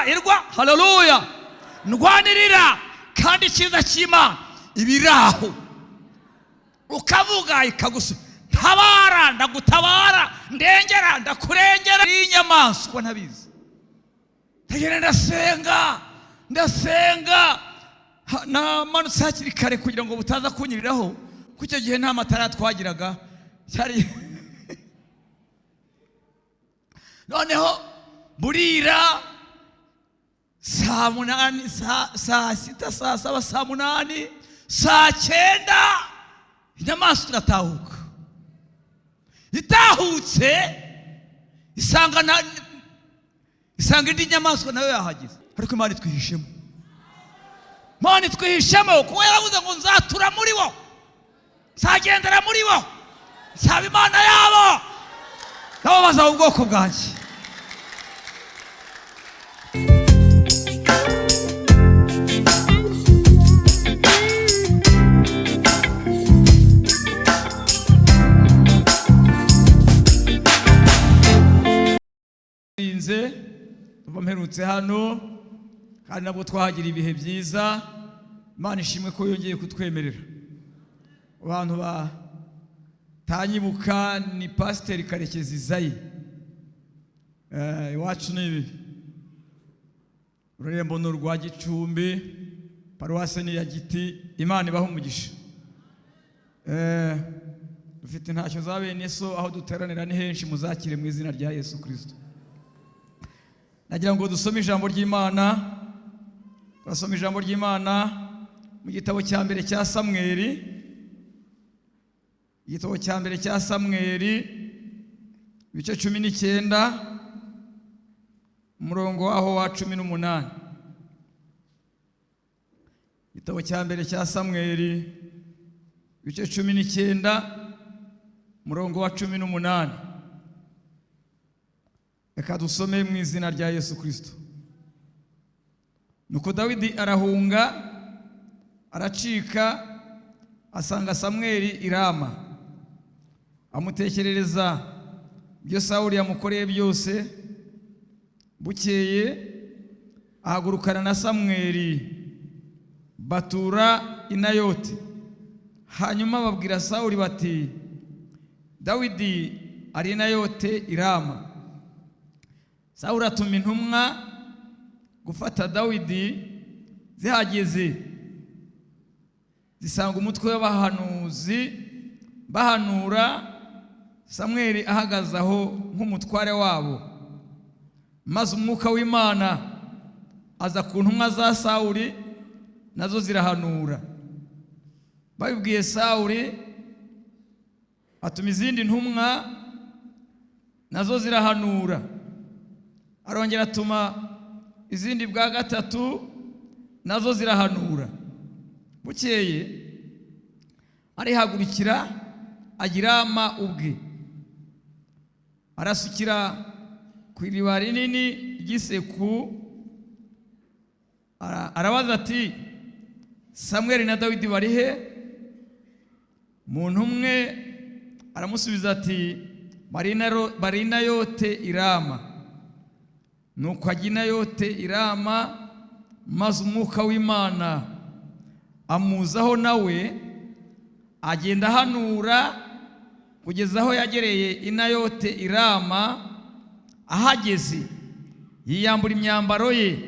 Ndwanirira irwa, haleluya, ndwanirira. Kandi icyiza cy'Imana ibiraho, ukavuga ikagusu ntabara, ndagutabara, ndengera, ndakurengera. Inyamaswa ntabizi, ndagenda ndasenga, ndasenga. Namanutse hakiri kare kugira ngo butaza kunyiriraho, kuko icyo gihe nta matara twagiraga cyari. Noneho burira saa 8, saa 6, saa 7, saa 8, saa 9, inyamaswa iratahuka. Itahutse isanga isanga indi nyamaswa nayo yahageze. Ariko Imana itwihishemo, Imana itwihishemo, kuko yaravuze ngo nzatura muri bo, nzagendera muri bo, nzaba Imana yabo, nabo bazaba ubwoko bwanjye. Nze kuva mperutse hano, kandi nabwo twahagira ibihe byiza. Imana ishimwe ko yongeye kutwemerera. Abantu batanyibuka, ni Pasiteri Karekezi Izayi. Iwacu ni ibi, ururembo ni urwa Gicumbi, paruwase ni iya Giti. Imana ibaha umugisha. Dufite intashyo za bene so, aho duteranira ni henshi, muzakire mu izina rya Yesu Kirisito. Nagira ngo dusome ijambo ry'Imana. Turasoma ijambo ry'Imana mu gitabo cya mbere cya Samweli, igitabo cya mbere cya Samweli, ibice 19, umurongo waho wa 18. Igitabo cya mbere cya Samweli, ibice 19, umurongo wa 18. Reka dusome mu izina rya Yesu Kirisito. Nuko Dawidi arahunga, aracika, asanga Samweli i Rama, amutekerereza ibyo Sawuli yamukoreye byose. Bukeye ahagurukana na Samweli, batura i Nayoti. Hanyuma babwira Sawuli bati: "Dawidi ari i Nayote i Rama." Sawuli atuma intumwa gufata Dawidi. Zihageze zisanga umutwe w'abahanuzi bahanura, Samweli ahagaze aho nk'umutware wabo. Maze umwuka w'Imana aza ku ntumwa za Sawuli, nazo zirahanura. Babibwiye Sawuli, atuma izindi ntumwa, nazo zirahanura. Arongera atuma izindi bwa gatatu, nazo zirahanura. Bukeye arihagurukira, agira ama ubwe, arasukira ku iriba rinini ry'iseku. Arabaza ati: "Samweli na Dawidi bari he?" Muntu umwe aramusubiza ati: "Bari i Nayote i Rama." Nuko ajya i Nayote i Rama, maze umwuka w'Imana amuzaho, nawe agenda ahanura kugeza aho yagereye i Nayote i Rama. Ahageze yiyambura imyambaro ye,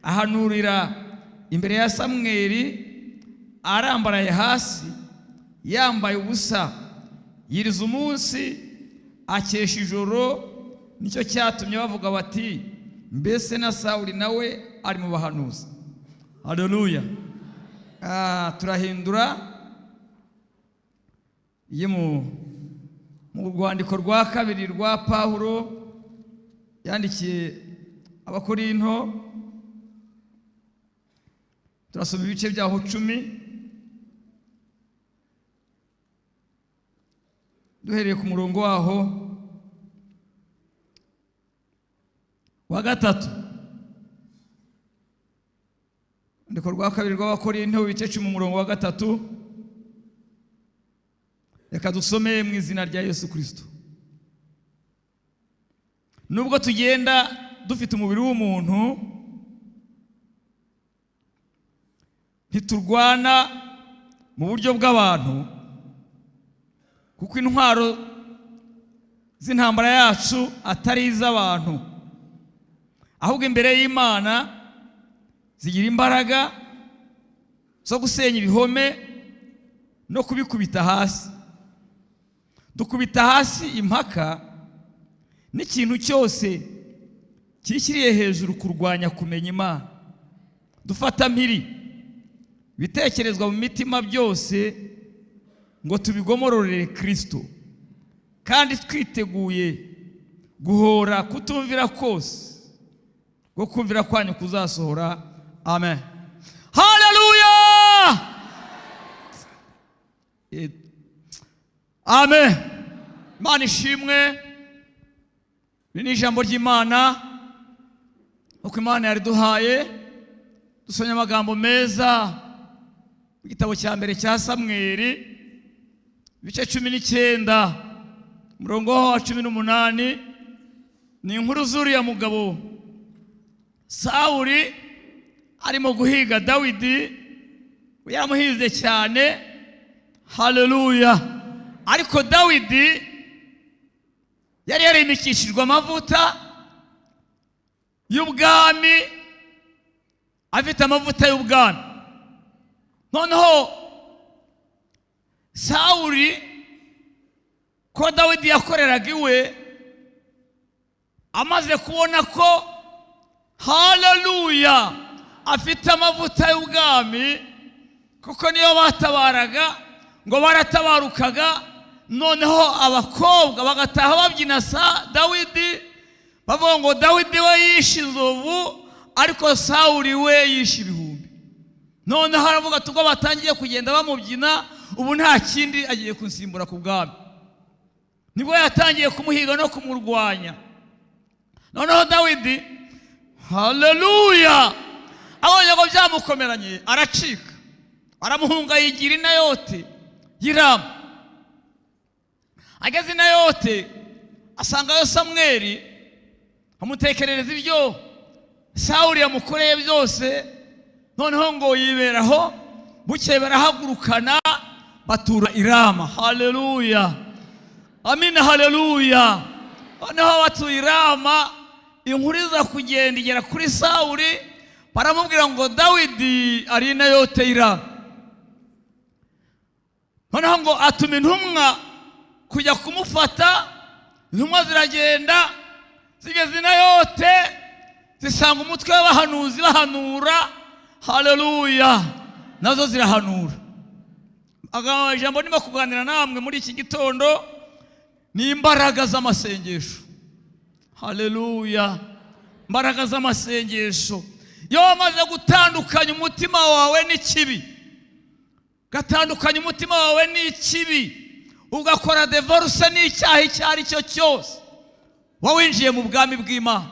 ahanurira imbere ya Samweli arambaraye hasi, yambaye ubusa. Yiriza umunsi, akesha ijoro. Nicyo cyatumye bavuga bati: "Mbese na Sawuli nawe ari mu bahanuzi?" Haleluya. Turahindura iyo mu rwandiko rwa kabiri rwa Pawulo yandikiye Abakorinto, turasoma ibice byaho 10, duhereye ku murongo waho wa 3. Urwandiko rwa kabiri rw'Abakorinto, ibice 10, umurongo wa 3. Reka dusome mu izina rya Yesu Kirisito. Nubwo tugenda dufite umubiri w'umuntu, ntiturwana mu buryo bw'abantu, kuko intwaro z'intambara yacu atari iz'abantu, ahubwo imbere y'Imana zigira imbaraga zo gusenya ibihome no kubikubita hasi. Dukubita hasi impaka n'ikintu cyose cyishyiriye hejuru kurwanya kumenya Imana. Dufata mpiri ibitekerezwa mu mitima byose ngo tubigomororere Kristo, kandi twiteguye guhora kutumvira kose ngo kumvira kwanyu kuzasohora. Amen, haleluya, amen. Imana ishimwe. Iri ni ijambo ry'Imana uko Imana yariduhaye. Dusomye amagambo meza mu gitabo cya mbere cya Samweli, ibice 19, umurongo wa 18. Ni inkuru z'uriya mugabo Sawuli arimo guhiga Dawidi. Yaramuhize cyane, haleluya. Ariko Dawidi yari yarimikishijwe amavuta y'ubwami, afite amavuta y'ubwami. Noneho Sawuli, ko Dawidi yakoreraga iwe, amaze kubona ko, haleluya, afite amavuta y'ubwami, kuko niyo batabaraga ngo baratabarukaga, noneho abakobwa bagataha babyina sa Dawidi, bavuga ngo Dawidi we yishe inzovu, ariko Sawuli we yishe ibihumbi. Noneho aravuga ati ubwo batangiye kugenda bamubyina, ubu nta kindi, agiye kunsimbura ku bwami. Nibwo yatangiye kumuhiga no kumurwanya. Noneho Dawidi, haleluya, abonye ngo byamukomeranye, aracika, aramuhunga, yigira i Nayote y'i Rama. Ageze i Nayote asangayo Samweli, amutekerereza ibyo Sawuli yamukoreye byose. Noneho ngo yiberaho. Bukeye barahagurukana, batura i Rama. Haleluya, amina, haleluya. Noneho batuye i Rama, inkuru iza kugenda igera kuri Sawuli, baramubwira ngo Dawidi ari i Nayote y'i Rama. Noneho ngo atuma intumwa kujya kumufata. Intumwa ziragenda, zigeze i Nayote zisanga umutwe w'abahanuzi bahanura. Haleluya, nazo zirahanura. Ijambo ndimo kuganira namwe muri iki gitondo ni imbaraga z'amasengesho. Haleluya, imbaraga z'amasengesho. Iyo wamaze gutandukanya umutima wawe n'ikibi, ugatandukanya umutima wawe n'ikibi, ugakora divorce n'icyaha icyo ari cyo cyose, uba winjiye mu bwami bw'Imana.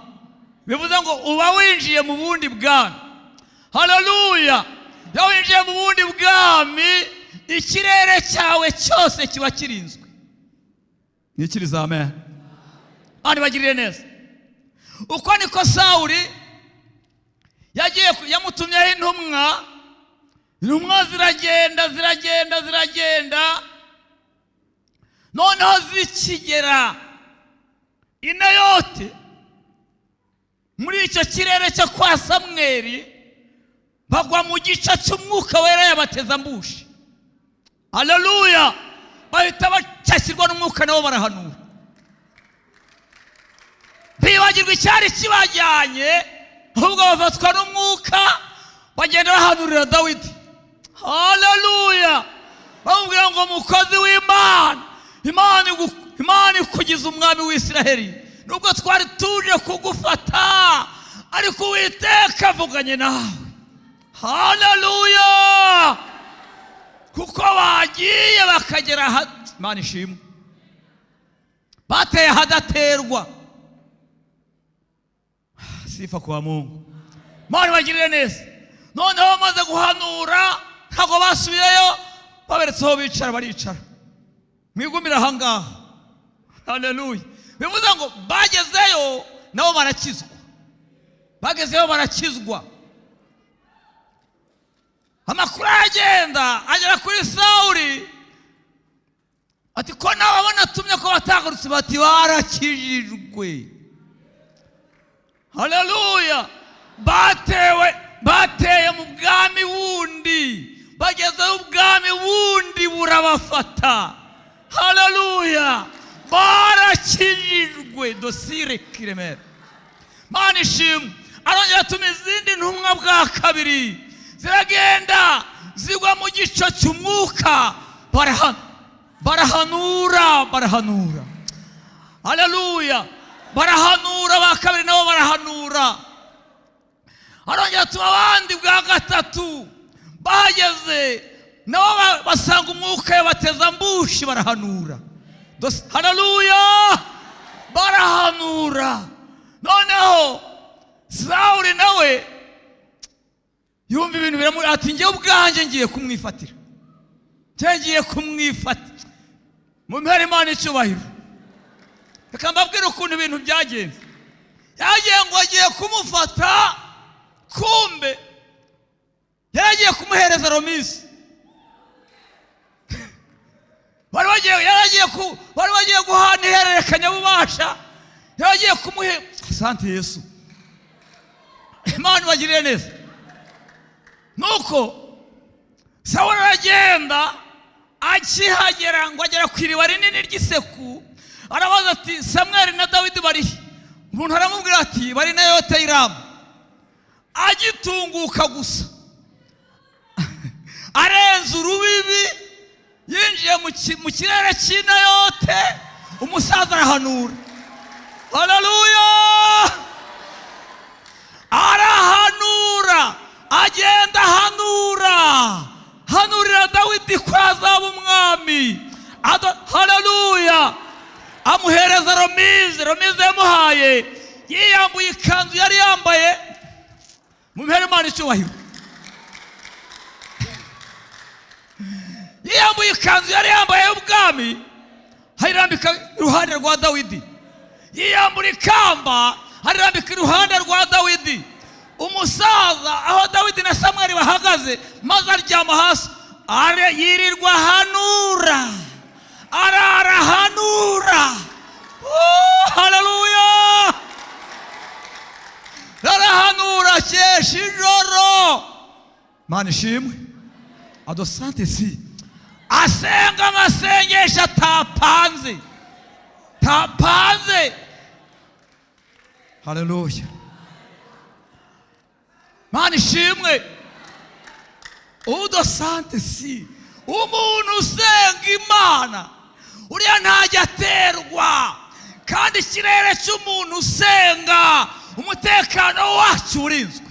Bivuze ngo uba winjiye mu bundi bwami. Haleluya. Iyo winjiye mu bundi bwami, ikirere cyawe cyose kiba kirinzwe. Nikiriza amen. Abandi bagirire neza. Uko niko Sawuli yagiye, yamutumyeho intumwa. Intumwa ziragenda, ziragenda, ziragenda. Noneho zikigera i Nayote muri icyo kirere cyo kwa Samweli, bagwa mu gice cy'Umwuka Wera yabateza ambushi. Haleluya, bahita bacakirwa n'Umwuka, nabo barahanura, bibagirwa icyari kibajyanye, ahubwo bafatwa n'Umwuka, bagenda bahanurira Dawidi. Haleluya, bamubwira ngo mukozi w'Imana, Imana ikugize umwami w'Isiraheli. Nubwo twari tuje kugufata, ariko Uwiteka avuganye nawe. Haleluya, kuko bagiye bakagera aha, Imana ishimwe, bateye ahadaterwa. Sifa kwa Mungu. Imana ibagirire neza. Noneho bamaze guhanura, ntabwo basubiyeyo, baberetse aho bicara, baricara, mwigumire ahangaha. Haleluya. Bivuze ngo bagezeyo nabo barakizwa. Bagezeyo barakizwa. Amakuru aragenda agera kuri Sawuri, ati: "Ko nawe natumye ko batagarutse?" Bati: "Barakijijwe." Haleluya! Batewe, bateye mu bwami bundi, bagezeho ubwami bundi burabafata. Haleluya! Barakijijwe. Dosire kiremera. Mana ishimwe. Arongera atuma izindi ntumwa bwa kabiri, ziragenda zigwa mu gico cy'umwuka, barahanura, barahanura. Haleluya! Barahanura, ba kabiri nabo barahanura. Arongera atuma abandi bwa gatatu, bahageze nabo basanga umwuka yabateza ambushi, barahanura. Haleluya! Barahanura. Noneho Sawuli nawe yumva ibintu biramu, ati: "Njyewe ubwanjye ngiye kumwifatira, njye ngiye kumwifatira." Mu mpera, Imana icyubahiro. Reka mbabwire ukuntu ibintu byagenze. Yagiye ngo agiye kumufata, kumbe yari agiye kumuhereza remise. Bari bagiye, yari agiye ku bari bagiye guhana ihererekanyabubasha, yari agiye kumuhe. Asante Yesu, Imana ibagirire neza. Nuko Sawuli aragenda, akihagera ngo agera ku iriba rinini ry'iseku, arabaza ati: "Samweli na Dawidi barihe?" Umuntu aramubwira ati: "Bari na Yote Iramu." Agitunguka gusa, arenze urubibi, yinjiye mu kirere cy'Inayote, umusaza arahanura. Haleluya! Arahanura, agenda ahanura, hanurira Dawidi ko azaba umwami. Haleluya! Amuhereza remise. Remise yamuhaye, yiyambuye ikanzu yari yambaye. Mumpere Imana icyubahiro. Yiyambuye ikanzu yari yambaye y'ubwami, ayirambika iruhande rwa Dawidi. Yiyambura ikamba, arirambika iruhande rwa Dawidi. Umusaza aho Dawidi na Samweli bahagaze, maze aryama hasi, yirirwa ahanura, arara ahanura. Oh, haleluya! Arahanura akesha ijoro. Mana ishimwe. Adosante si asenga amasengesho atapanze, tapanze. Haleluya! Mana ishimwe. Udosante si umuntu usenga Imana, uriya ntajya aterwa. Kandi ikirere cy'umuntu usenga, umutekano wacu urinzwe.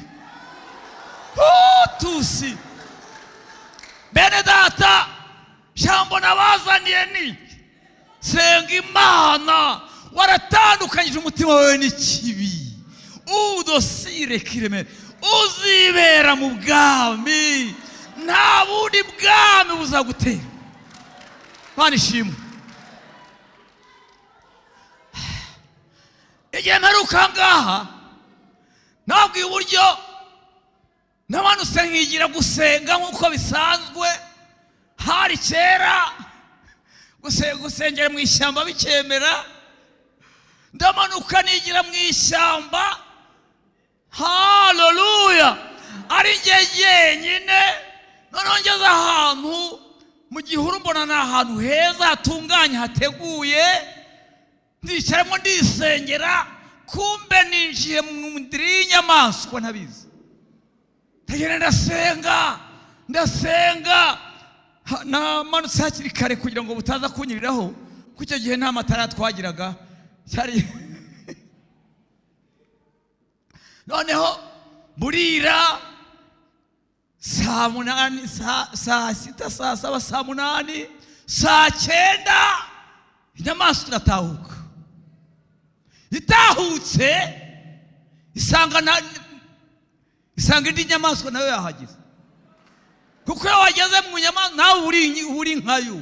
Oh, tusi bene data, jambo nabazaniye ni senga Imana waratandukanyije umutima wawe n'ikibi. Udosire kireme, uzibera mu bwami, nta bundi bwami buzagutera. Mana ishimwe. Igihe mperuka ngaha nabwiye uburyo namanutse nkigira gusenga nk'uko bisanzwe. Hari kera, gusengera mu ishyamba bikemera. Ndamanuka nigira mu ishyamba. Haleluya! Ari njye jyenyine. Noneho ngeze ahantu mu gihuru, mbona ni ahantu heza hatunganye, hateguye, ndicaramo ndisengera. Kumbe ninjiye mu ndiri y'inyamaswa ntabizi. Ndagenda ndasenga, ndasenga. Namanutse hakiri kare kugira ngo butaza kunyiriraho, kuko icyo gihe nta matara twagiraga cyari. Noneho burira, saa 8, saa 6, saa 7, saa 8, saa 9, inyamaswa iratahuka. Itahutse isanga indi nyamaswa nayo yahageze, kuko iyo wageze mu nyamaswa nawe uri nkayo.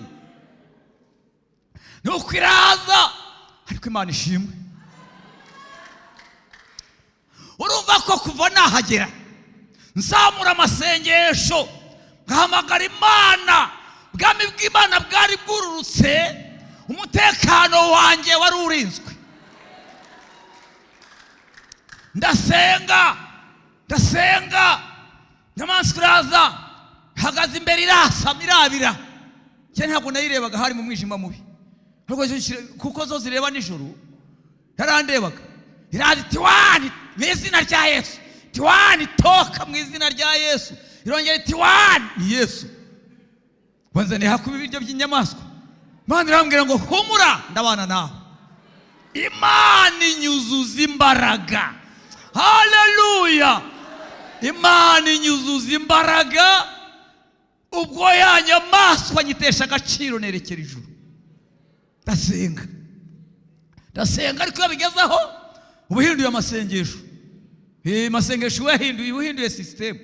Nuko iraza. Ariko Imana ishimwe. Urumva Numva ko kuva nahagera nzamura amasengesho, nkahamagara Imana, ubwami bw'Imana bwari bwururutse, umutekano wanjye wari urinzwe. Ndasenga, ndasenga, inyamaswa iraza, ihagaze imbere, irasama, irabira. Njye ntabwo nayirebaga, hari mu mwijima mubi, ariko kuko zo zireba nijoro, yarandebaga. Iraza iti: "Wani, mu izina rya Yesu." Tiwani, toka mu izina rya Yesu. Irongera iti: "Wani, ni Yesu wanzaniye hakuba ibiryo by'inyamaswa." Imana irambwira ngo: "Humura, ndabana nawe." Imana inyuzuza imbaraga. Haleluya! Imana inyuzuza imbaraga. Ubwo ya nyamaswa nyitesha agaciro, nerekera ijuru, ndasenga, ndasenga. Ariko iyo bigezeho uba uhinduye amasengesho. Amasengesho uyahinduye, uba uhinduye sisitemu,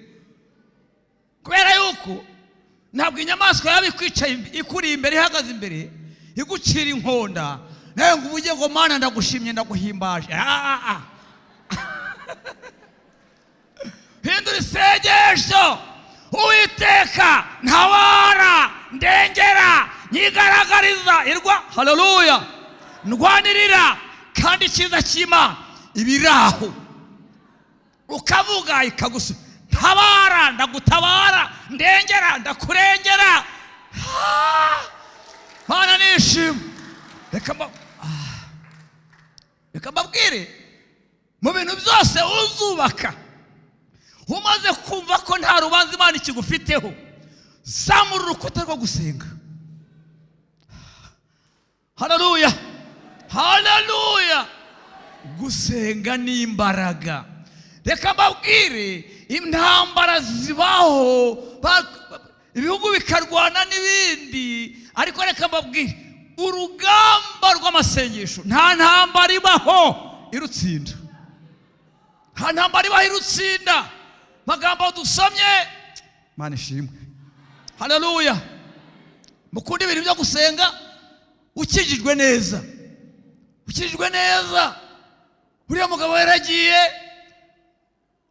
kubera yuko ntabwo inyamaswa yaba ikwicaye, ikuri imbere, ihagaze imbere, igucira inkonda, nawe ngo uvuge ngo: "Mana, ndagushimye, ndaguhimbaje." Ah, ah, ah. Hindura isengesho: "Uwiteka, ntabara, ndengera, nyigaragariza irwa." Haleluya! Ndwanirira. Kandi icyiza cy'Imana, ibiraho ukavuga ikagusu: "Ntabara, ndagutabara; ndengera, ndakurengera." Ah! Mana nishimwe. Reka mbabwire, mu bintu byose uzubaka, umaze kumva ko nta rubanza Imana ikigufiteho, zamura urukuta rwo gusenga. Haleluya, haleluya! Gusenga ni imbaraga. Reka mbabwire, intambara zibaho, ibihugu bikarwana n'ibindi, ariko reka mbabwire, urugamba rw'amasengesho nta ntambara ibaho irutsinda, nta ntambara ibaho irutsinda. Magambo dusomye, Mana ishimwe, haleluya! Mukunda ibintu byo gusenga. Ukijijwe neza, ukijijwe neza, uriya mugabo yaragiye,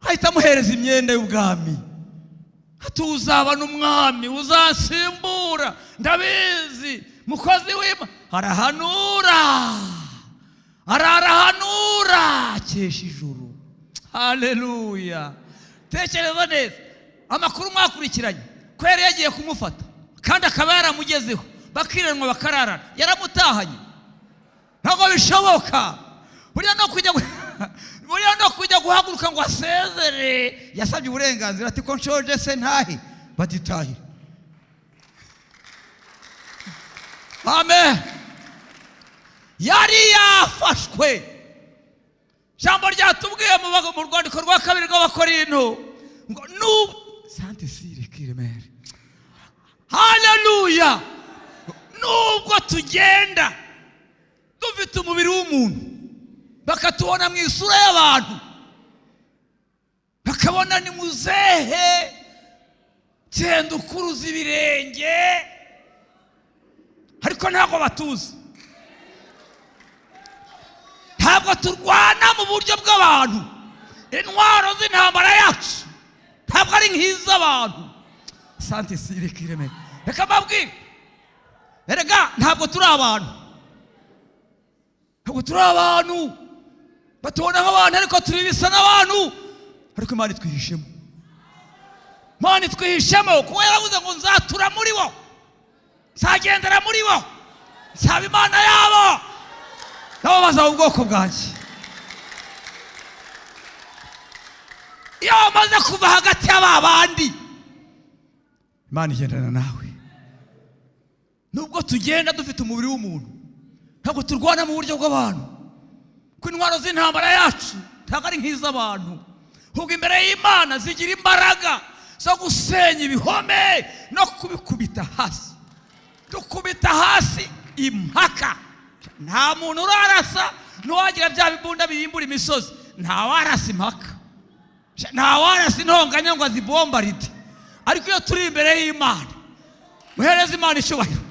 ahita amuhereza imyenda y'ubwami, ati: "Uzaba n'umwami uzasimbura, ndabizi, mukozi w'Imana." Arahanura, ararahanura, akesha ijuru. Haleluya! Tekereza neza amakuru mwakurikiranye, ko yari yagiye kumufata kandi akaba yaramugezeho, bakiranwa, bakararana, yaramutahanye. Ntabwo bishoboka. Buriya no kujya guhaguruka ngo asezere, yasabye uburenganzira, ati: "Ko nshoje se ntahe?" Batitahire. Amen. Yari yafashwe. Ijambo ryatubwiye mu rwandiko rwa kabiri rw'Abakorinto ngo nubu sante sire kiremere. Haleluya! Nubwo tugenda dufite umubiri w'umuntu, bakatubona mu isura y'abantu, bakabona ni muzehe, genda ukuruza ibirenge, ariko ntabwo batuzi. Ntabwo turwana mu buryo bw'abantu. Intwaro z'intambara yacu ntabwo ari nk'iz'abantu. Sante sire kireme. Reka mbabwire erega, ntabwo turi abantu, ntabwo turi abantu. Batubona nk'abantu, ariko turi ibisa n'abantu, ariko Imana itwihishemo. Imana itwihishemo, kuko yaravuze ngo: "Nzatura muri bo, nzagendera muri bo, nzaba Imana yabo, nabo bazaba ubwoko bwanjye." Iyo wamaze kuva hagati y'aba bandi, Imana igendana nawe. Nubwo tugenda dufite umubiri w'umuntu, ntabwo turwana mu buryo bw'abantu, ko intwaro z'intambara yacu ntabwo ari nk'iz'abantu, ahubwo imbere y'Imana zigira imbaraga zo gusenya ibihome no kubikubita hasi. Dukubita hasi impaka. Nta muntu urarasa, n'uwagira bya bibunda birimbura imisozi, ntawarasa impaka, ntawarasa intonganya ngo azibombaride. Ariko iyo turi imbere y'Imana, muhereze Imana icyubahiro.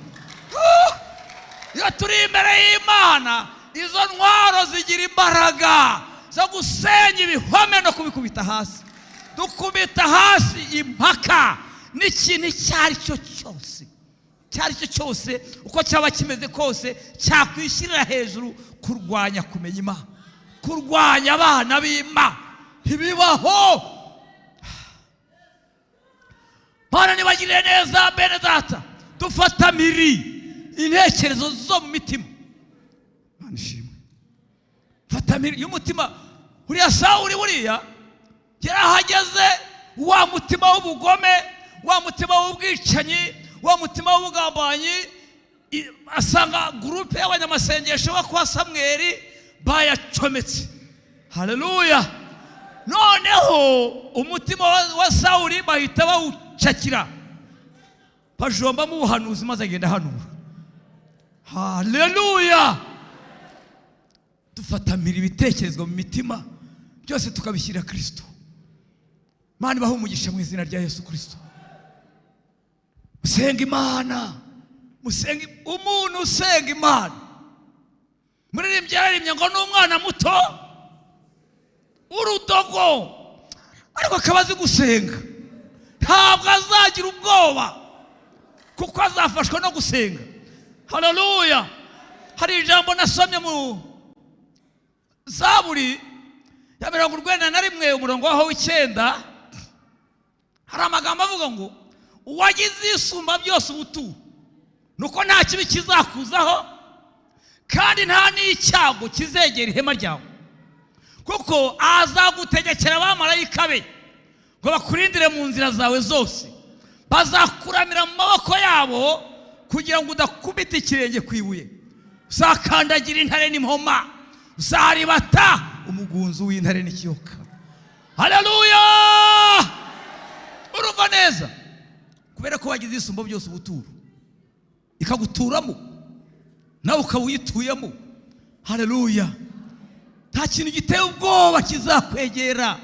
Iyo turi imbere y'Imana, izo ntwaro zigira imbaraga zo gusenya ibihome no kubikubita hasi. zo gusenya ibihome no kubikubita hasi. Dukubita hasi impaka n'ikintu icyo ari cyo cyose, icyo ari cyo cyose, uko cyaba kimeze kose, cyakwishyirira hejuru kurwanya kumenya Imana, kurwanya abana b'Imana. Ntibibaho. Mana nibagirire neza. Bene data, dufata miri intekerezo zo mu mitima. Mana ishimwe. Fata miri y'umutima. Uriya Sawuri, buriya yarahageze, wa mutima w'ubugome, wa mutima w'ubwicanyi, wa mutima w'ubugambanyi, asanga groupe y'abanyamasengesho bo kwa Samweri bayacometse. Haleluya! Noneho umutima wa Sawuri bahita bawucakira, bajombamo ubuhanuzi, maze agenda ahanura. Haleluya! Dufatamira ibitekerezo mu mitima byose, tukabishyira Kirisito. Mana ibahe umugisha mu izina rya Yesu Kirisito. Musenga Imana, musenga. Umuntu usenga Imana, muririmbyi yararimbye ngo ni umwana muto w'urudogo, ariko akaba azi gusenga, ntabwo azagira ubwoba kuko azafashwa no gusenga. Haleluya! Hari ijambo nasomye mu Zaburi ya 91, umurongo waho w'9. Hari amagambo avuga ngo: "Uwagize Isumba byose ubuturo, nuko nta kibi kizakuzaho, kandi nta n'icyago kizegera ihema ryawe, kuko azagutegekera abamarayika be ngo bakurindire mu nzira zawe zose. Bazakuramira mu maboko yabo kugira ngo udakubita ikirenge ku ibuye. Uzakandagira intare n'impoma, uzaribata umugunzu w'intare n'ikiyoka." Haleluya! Urumva neza, kubera ko wagize Isumba byose ubuturo, ikaguturamo, nawe ukaba uyituyemo. Haleluya! Nta kintu giteye ubwoba kizakwegera,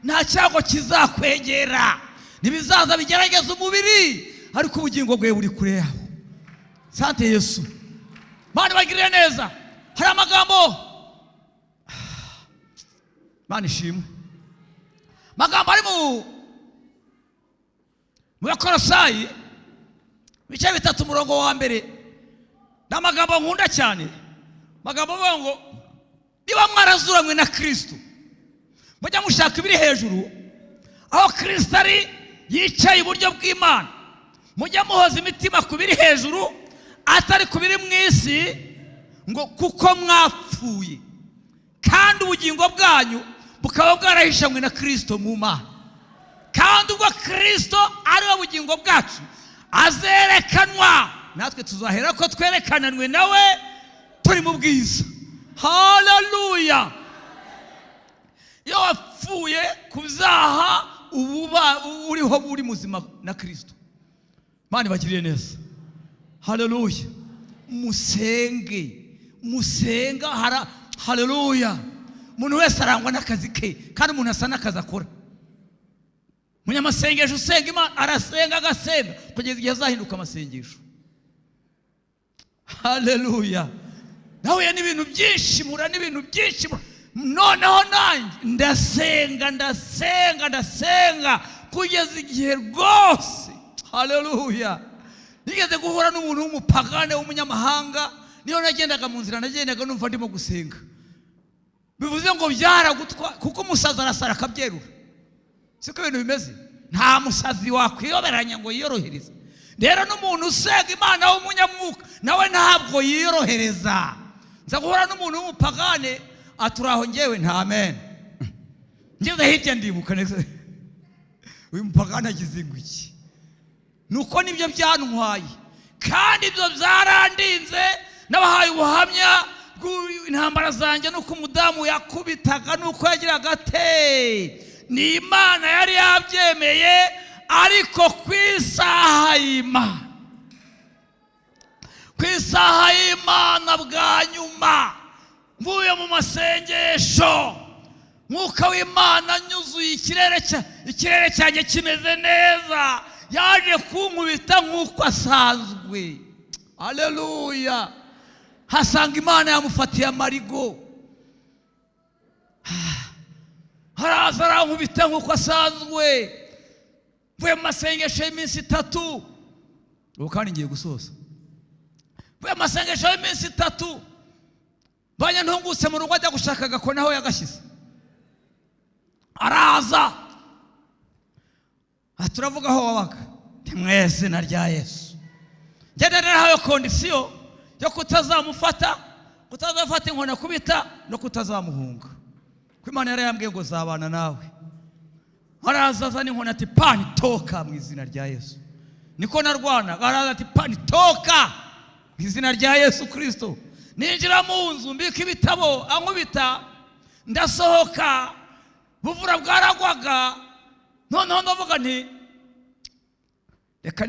nta cyago kizakwegera. Ntibizaza bigerageza umubiri, ariko ubugingo bwawe buri kure yawo. Sante Yesu, Mana bagirire neza. Hari amagambo, Mana ishimwe, amagambo ari mu Bakorosayi, ibice 3, umurongo wa 1. Ni amagambo nkunda cyane, amagambo avuga ngo: "Niba mwarazuranywe na Kirisito, mujya mushaka ibiri hejuru, aho Kirisito ari yicaye iburyo bw'Imana. Mujya muhoza imitima ku biri hejuru, atari ku biri mu isi, ngo kuko mwapfuye, kandi ubugingo bwanyu bukaba bwarahishanywe na Kirisito mu Mana. Kandi ubwo Kirisito ari we bugingo bwacu azerekanwa, natwe tuzahera ko twerekananwe nawe turi mu bwiza." Haleluya! Iyo wapfuye ku byaha, uba uriho uri muzima na Kirisito. Mana ibagirire neza. Haleluya! Musenge, musenga. Haleluya! Umuntu wese arangwa n'akazi ke, kandi umuntu asa n'akazi akora. Umunyamasengesho usenga Imana arasenga, agasenga kugeza igihe azahinduka amasengesho. Haleluya! Nahuye n'ibintu byinshi, mpura n'ibintu byinshi, noneho nanjye ndasenga, ndasenga, ndasenga kugeza igihe rwose. Haleluya! Nigeze guhura n'umuntu w'umupagane w'umunyamahanga. Niyo nagendaga mu nzira, nagendaga numva ndimo gusenga. Bivuze ngo byaragutwa, kuko umusazi arasara akabyerura. Siko ibintu bimeze? Nta musazi wakwiyoberanya ngo yiyorohereze. Rero n'umuntu usenga Imana w'umunyamwuka nawe ntabwo yiyorohereza. Nza guhura n'umuntu w'umupagane, aturaho, ngewe nta amen. Ngeze hirya ndibuka neza, uyu mupagane agize ngo iki? Nuko nibyo byantwaye, kandi ibyo byarandinze. N'abahaye ubuhamya bw'intambara zanjye, nuko umudamu yakubitaga, nuko yagiraga ate, ni Imana yari yabyemeye. Ariko ku isaha y'Imana, ku isaha y'Imana, bwa nyuma mvuye mu masengesho, Mwuka w'Imana anyuzuye, ikirere cyanjye kimeze neza, yaje kunkubita nk'uko asanzwe. Aleluya! Hasanga Imana yamufatiye amarigo. Araza arankubita nk'uko asanzwe. Mvuye mu masengesho y'iminsi 3, ubu kandi ngiye gusoza. Mvuye mu masengesho y'iminsi 3, mbanye ntungutse mu rugo, ajya gushaka agakoni aho yagashyize. Araza, aha turavuga aho wabaga, ni mu izina rya Yesu. Ngenda narahawe condition yo kutazamufata, kutazafata inkoni akubita no kutazamuhunga, ko Imana yari yambwiye ngo zabana nawe. Araza azana inkoni, ati: "Pani, toka mu izina rya Yesu." Niko narwana. Araza ati: "Pani, toka mu izina rya Yesu Kirisito." Ninjira mu nzu, mbika ibitabo, ankubita, ndasohoka. Buvura bwaragwaga. Noneho ndavuga nti: "Reka."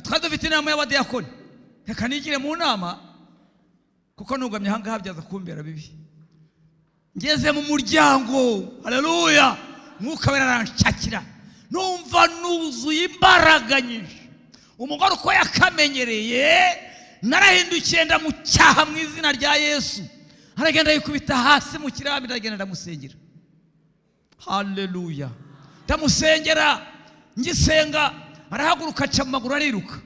Twari dufite inama y'abadiyakoni. "Reka nigire mu nama, kuko nugamye ahangaha byaza kumbera bibi." Ngeze mu muryango, haleluya, Mwuka Wera aranshakira, numva nuzuye imbaraga nyinshi. Umugore uko yakamenyereye, narahindukiye ndamucyaha mu izina rya Yesu. Aragenda yikubita hasi mu kirambi. Ndagenda ndamusengera, haleluya. Ndamusengera, ngisenga arahaguruka, aca mu maguru, ariruka.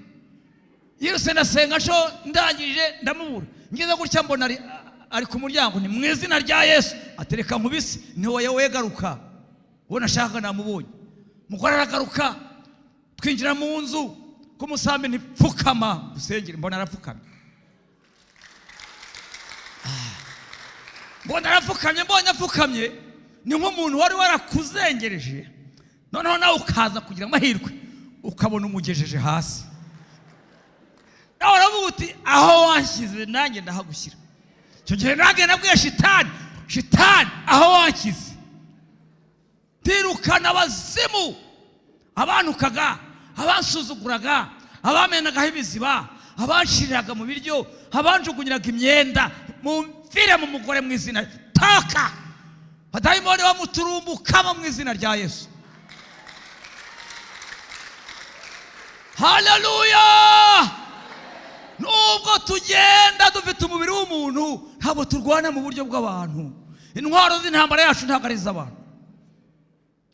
Yirutse, ndasenga nco, ndangije ndamubura. Ngeze gutya mbona ari ku muryango. Ni mu izina rya Yesu. Atereka nkubise ni wowe, garuka, uwo nashakaga namubonye. Umugore aragaruka, twinjira mu nzu ku musambi. Ntipfukama usengere. Mbona arapfukamye. Mbona arapfukamye. Mbonye apfukamye, ni nk'umuntu wari warakuzengereje, noneho nawe ukaza kugira amahirwe ukabona umugejeje hasi, nawe uravuga uti: "Aho wanshyize nanjye ndahagushyira." Icyo gihe nanjye nabwiye shitani: "Shitani, aho wanshyize." Ndirukana abazimu, abantukaga, abansuzuguraga, abamenagaho ibiziba, abanshiriraga mu biryo, abanjugunyiraga imyenda. Mumvire mu mugore mu izina, toka! Badayimoni bamuturumbukamo mu izina rya Yesu. Haleluya! Nubwo tugenda dufite umubiri w'umuntu, ntabwo turwana mu buryo bw'abantu. Intwaro z'intambara yacu ntabwo ari iz'abantu.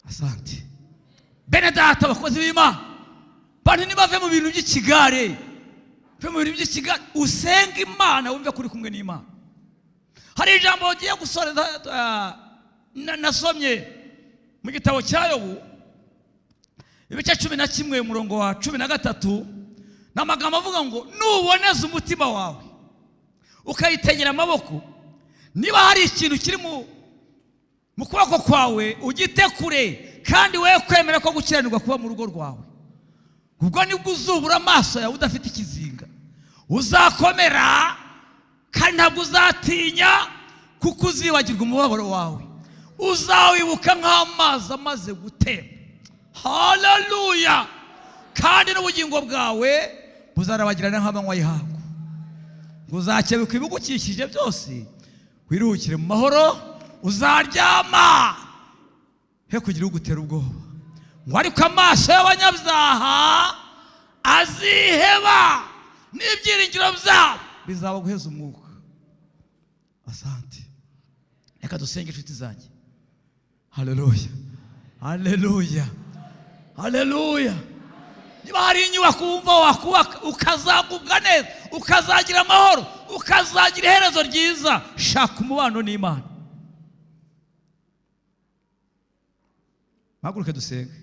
Asante bene data, abakozi b'Imana. Bantu ntibave mu bintu by'ikigare, ve mu bintu by'ikigare, usenge Imana, wumve ko uri kumwe n'Imana. Hari ijambo ugiye gusoreza, nasomye mu gitabo cya Yobu, ibice 11, umurongo wa 13. Ni amagambo avuga ngo: "Nuboneza umutima wawe, ukayitegera amaboko, niba hari ikintu kiri mu kuboko kwawe ugite kure, kandi we kwemera ko gukiranirwa kuba mu rugo rwawe. Ubwo nibwo uzubura amaso yawe udafite ikizinga, uzakomera kandi ntabwo uzatinya, kuko uzibagirwa umubabaro wawe, uzawibuka nk'amazi amaze gutemba." Haleluya! "Kandi n'ubugingo bwawe buzarabagirana nk'amanywa y'ihangu. Ngo uzakebuka ibigukikije byose, wiruhukire mu mahoro, uzaryama he kugira ugutera ubwoba." Ngo: "Ariko amaso y'abanyabyaha aziheba, n'ibyiringiro byabo bizaba guheza umwuka." Asante. Reka dusenge, inshuti zanjye. Haleluya, haleluya, haleluya! Niba hari inyubako wumva wakubaka ukazagubwa neza, ukazagira amahoro, ukazagira iherezo ryiza, shaka umubano n'Imana. Mpaguruke dusenge.